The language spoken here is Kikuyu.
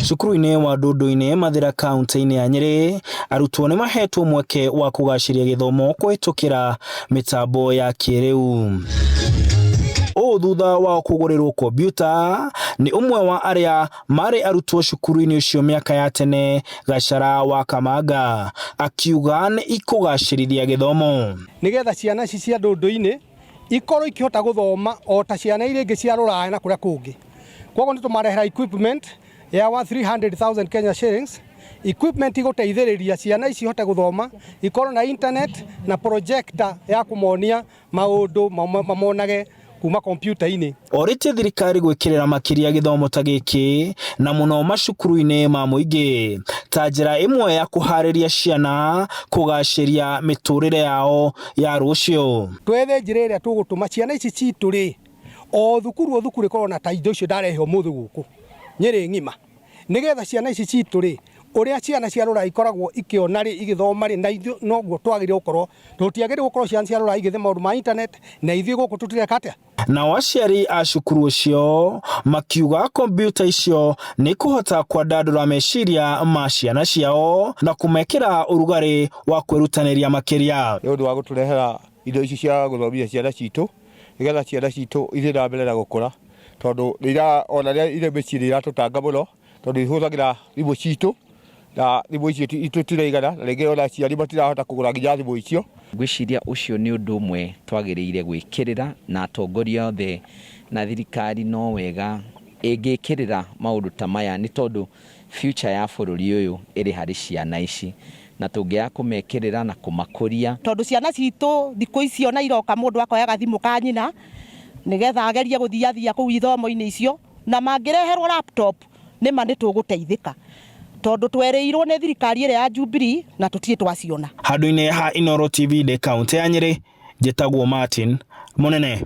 Cukuru-inĩ wa Ndundu-inĩ Mathĩra kaunti-inĩ ya Nyĩrĩ, arutwo nĩ mahetwo mweke wa kũgacĩria gĩthomo kũhĩtũkĩra mĩtambo ya kĩrĩu. Ũũ thutha wao kũgũrĩrwo kompiuta nĩ ũmwe wa arĩa marĩ arutwo cukuru-inĩ ũcio mĩaka ya tene, Gacara wa Kamanga, akiuga nĩ ikũgacĩrithia gĩthomo. Nĩgetha ciana ici cia Ndundu-inĩ ikorwo ikĩhota gũthoma o ta ciana iria ingĩ cia rũraya na kũrĩa kũngĩ. Koguo nĩ tũmarehera equipment ya 300,000 Kenya shillings, equipment igũteithĩrĩria ciana ici ihote gũthoma, ikorwo na internet na projector ya kũmonia maũndũ mamonage kuma kompiuta-inĩ. Orĩtie thirikari gwĩkĩrĩra makĩria gĩthomo ta gĩkĩ na mũno macukuru-inĩ ma mũingĩ ta njĩra ĩmwe ya kũharĩria ciana kũgacĩria mĩtũrĩre yao ya rũciũ. Twethe njĩra ĩrĩa tũgũtũma ciana ici citũ rĩ, o thukuru o thukuru ĩkorwo na ta indo icio ndarehe ũmũthĩ gũkũ Nyĩrĩ ng'ima, nĩgetha ciana ici citũ rĩ, ũrĩa ciana cia rũraya ikoragwo ikĩona rĩ, igĩthoma rĩ, na ithuĩ noguo twagĩrĩirwo gũkorwo, tũtiagĩrĩirwo gũkorwo ciana cia rũraya igĩthoma maũndũ ma internet na ithuĩ gũkũ tũtireka atĩa? Nao aciari a cukuru ũcio makiuga kompiuta icio nĩ ikũhota kwandandũra meciria ma ciana ciao na kũmekĩra ũrugarĩ wa kwĩrutanĩria makĩria. Nĩ ũndũ wa gũtũrehera indo ici cia gũthomithia ciana citũ, nĩgetha ciana citũ ithiĩ na mbere na gũkũra, tondũ ona rĩrĩa irĩ mĩciĩ nĩ iratũtanga mũno, tondũ ihũthagĩra thimũ citũ, na thimũ icio tũtiraigana, na rĩngĩ ona aciari matirahota kũgũra nginya thimũ icio. Ngwĩciria ũcio nĩ ũndũ ũmwe twagĩrĩire gwĩkĩrĩra na atongoria othe na thirikari no wega ĩngĩkĩrĩra maũndũ ta maya nĩ tondũ future ya bũrũri ũyũ ĩrĩ harĩ ciana ici na tũngĩaga kũmekĩrĩra na kũmakũria. Tondũ ciana citũ thikũ ici ona iroka mũndũ akoya gathimũ ka nyina nĩgetha agerie gũthiathia kũu ithomo-inĩ icio, na mangĩreherwo laptop nĩma nĩ tũgũteithĩka tondũ twerĩirwo nĩ thirikari ĩrĩa ya Jubilee na tũtirĩ twaciona. Handũ-inĩ ha Inooro TV ndĩ kaũntĩ ya Nyĩrĩ, njĩtagwo Martin Mũnene.